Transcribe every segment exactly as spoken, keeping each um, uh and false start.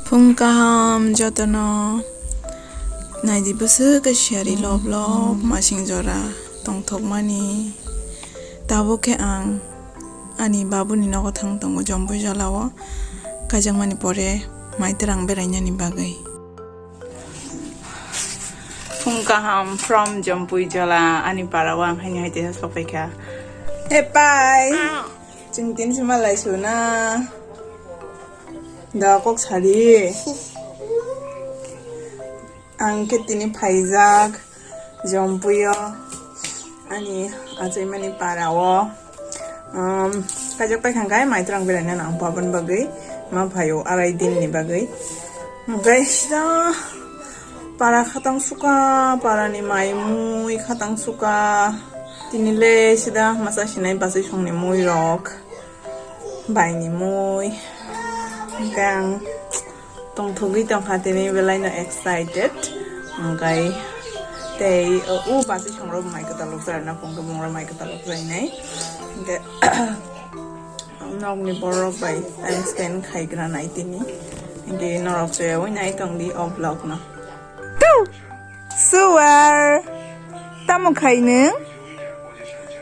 Phung kaham jotono. Naidi bwswk khe siyari lob lob masing jora tongthokmani. Tabuk khe ang ani babuni nogo thang tongo Jompui Jolao, kaijakmani pore Maitrang berainani bagwi. Phung kaham from Jompui Jola, ani parao ang haini hai teisa sokphaikha. Hey, pai! Chwng tini se malai suna. Da kok sari. Ang khe tini phaijak Jompuio, ani achaimani parao. Um, kajak paikha khe Maitrang beraina nang pabon bagwi ma phaio arai din ni bagwi. Hwnkhe sida para khatang suka, parani mai mui khatang suka. Tini le sida masa sinai bachai songni mui rok. Baini mui. Hwnkhe ang tongthogwi tongkha tini belaino excited. Hwnkhe tei o, o bachai songrok mai kwtal rok chana phungkhe bungrok mai kwtal rok chainai. Hwnkhe nokni borok bai time spend khaigra nai tini. Hwnkhe norok chayawi nai tongdi o vlog no. Suar. Tamo khai nwng?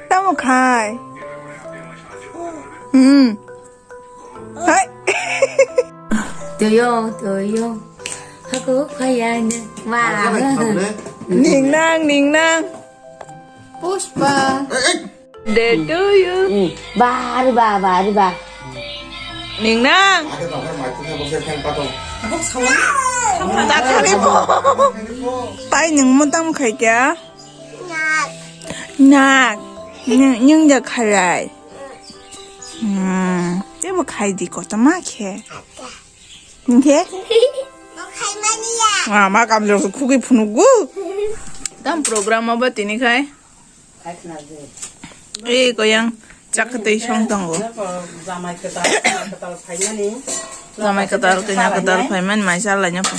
Tamo khai? Hmm. Hai. Toyo, toyo. Hako khaya ne. Wah. Ningnang, ningnang. Pushpa. Day to you. Bari ba, bari ba. Ningnang. Tathari bo. Tai nwng mo tamo khai kya? Nak. Nwng, nwng ja kharai. Hmm. Tebo khai di koto ma khe. Hwnkhe? Ah, ma kamjor khugwi phunugo. Tam program abo tini khai. E koyang chakhatwi song tongo. Jamai kwtal, kanya kwtal phaimani. Jamai kwtal, kanya kwtal phaimani maisa laina pho.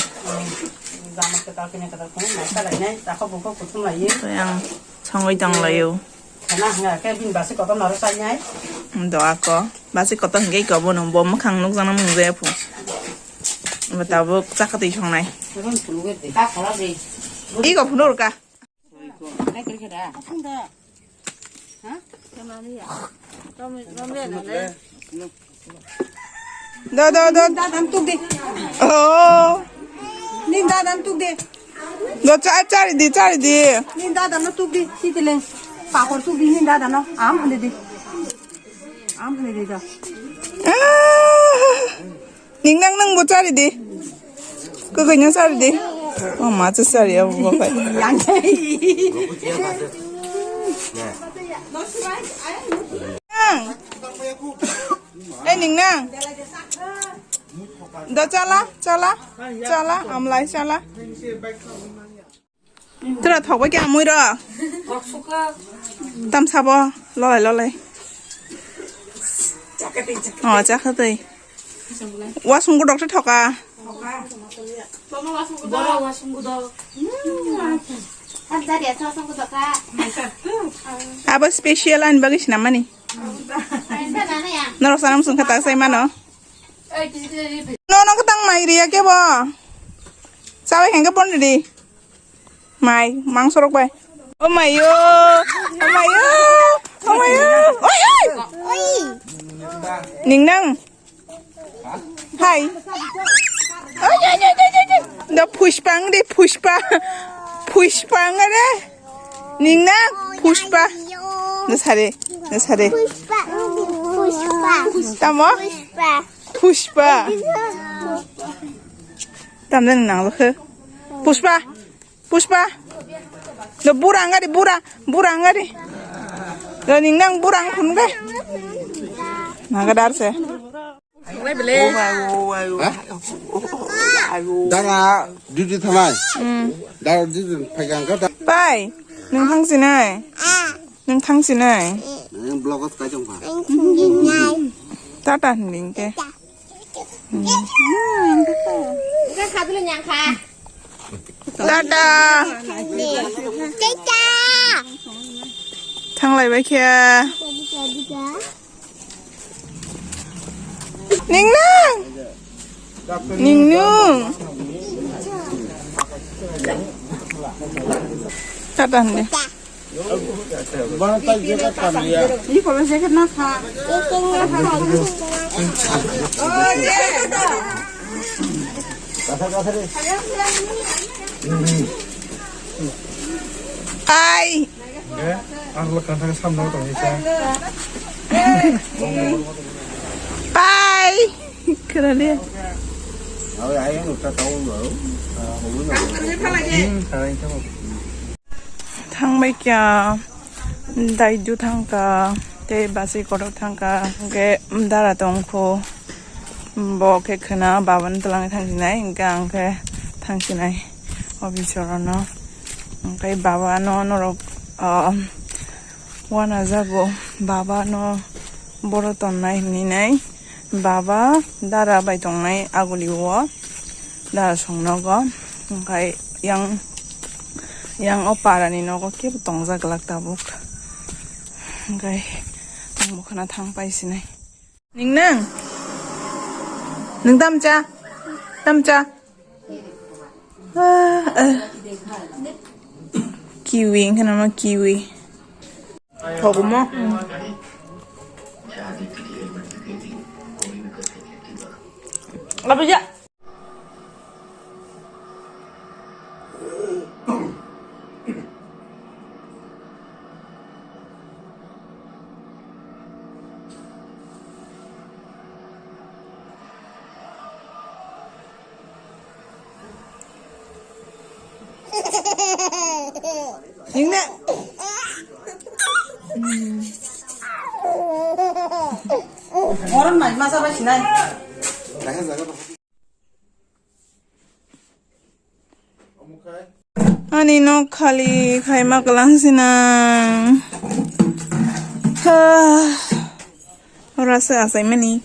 Jamai kwtal, kanya kwtal phaimani maisa lainai. Takhok bukhok kuthum laiwi. Koyang songwi tong laio. Khana hwnga khe bini basi kotor naro chainai. Doa ko. Basi kotor hwnkhe iko bono bo mwkhang nukjakna mung jaya pho. Bo tabuk chakhatwi songnai. Iko phunukha. Do, do, do. Dadan tuk de. Oh. Nin dadan tuk de. Do cha, chari di, chari di. Nin dadan no tuk de. Sitile. Papor tuk de nin dadan no. Am hande de. Am hande de da. Ah. Ningnang nwng bo chari di. Kwkwi no chari di. O ma cha chari abo bo pai. Yang. Nang. Eh, Ningnang. Do chala, chala, chala, amlai chala. Tura thok bai khe amui ro. Tam sabo, lolai, lolai. Oh, chakha tei. Wasung godok tei thoka. Abo special ani bagwi sinamani. Norok sanam sungkha tak sai mano. No, no, kwtang mai riya kebo. Sabai hengke pon di. Mai, mangso rok bai. Oh my yo. Oh my yo. Oh my yo. Oi, oi. Ningnang. Hai. Oi, oi, oi, oi, oi, oi. Da Pushpa ang de, Pushpa. Pushpa ang de. Ningnang, Pushpa. Da sare, da sare. Pushpa, Pushpa. Tamo? Pushpa. Pushpa. Tamjani nang lo khe. Pushpa. Pushpa. Do bura angari, bura, bura angari. Do ningnang bura ang phunukha. Naga dar se. Dara duty thanai. Hmm. Dara duty phaigang ka da. Pai, nwng thang sinai. Nwng thang sinai. Nwng vlog o kai tong pha. Tata hwnwi hwnkhe. Tata. Thanglai bai khe. Ningnang. Ningnu. Tata hande. Bana tai jacket kanliya. Ini kalau jacket nakha. Ai. Eh, ang lo kantang samno tong isa. Bye. Kerana. Awi ayo nukta tahu lo. Hmm, sekarang itu. Thangbai kya, daidu thangka, tei basi kotor thangka, hingke dara tongkho, bo khe khwna babani twlangwi thangsinai, hingke ang khe thangsinai office orono. Hingke babano norok, ah, wanajago, babano boro tonnai hinwi nai. Baba dara bai tongnai aguli o, dara song nogo, hingkhai yang, yang o para ni nogo kebo tongjak glak tabuk, hingkhai ang bo khwna thang pai sinai. Ning nang? Nung tamcha? Tamcha? Ah, ah. Kiwi, wngkha namo kiwi. Thogumo. Labuja. Ningna. Moron mai masa bai sinai. Ani nok khali khaima kwlang sinang. Ha. Ora se asai mani.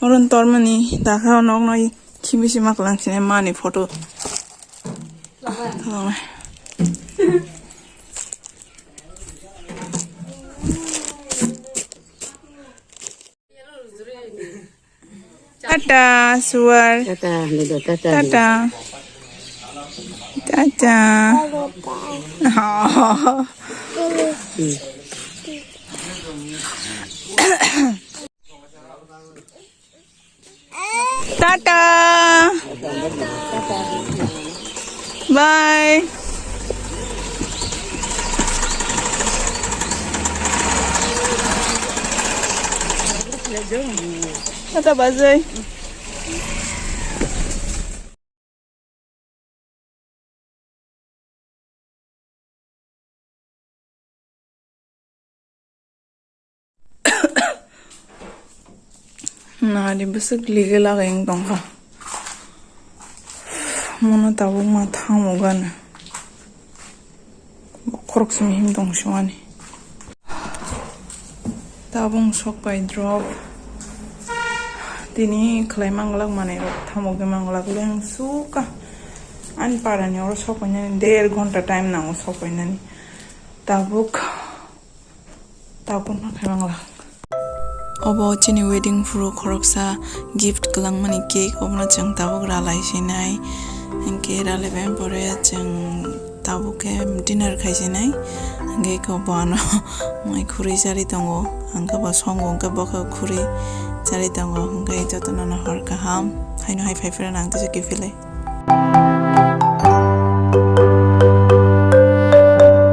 Oron tor mani. Dakha nok noi khibi sima kwlang sinai mani photo. Tata, suar. Tata, Dodo, tata. Tata. Tata. Oh. Tata. Bye. Tata, bajai. Nari bwswk ligi lagai wng tongkha. Mono tabuk ma thango gana. Bokhorok simi him tong simani. Tabung sok pai drop. Tini khlai manglak manwi rok tamo khe manglak leng suka. Ani parani oro sok painani der ghonta time nango sok painani. Tabuk, tabuk no khe manglak. Obo chini wedding phuru khoroksa gift kwlangmani cake, obono chwng tabuk ralai sinai. Hinkhe ralaibai pore chwng tabuk khe dinner khaisinai. Hinkhe eko bo ano mai khurui charwi tongo, hinkhe bo songo, hinkhe bo khe khurui charwi tongo. Hinkhe jotono no hor kaham, haino hai phaiphuru nang tisa kiphilwi.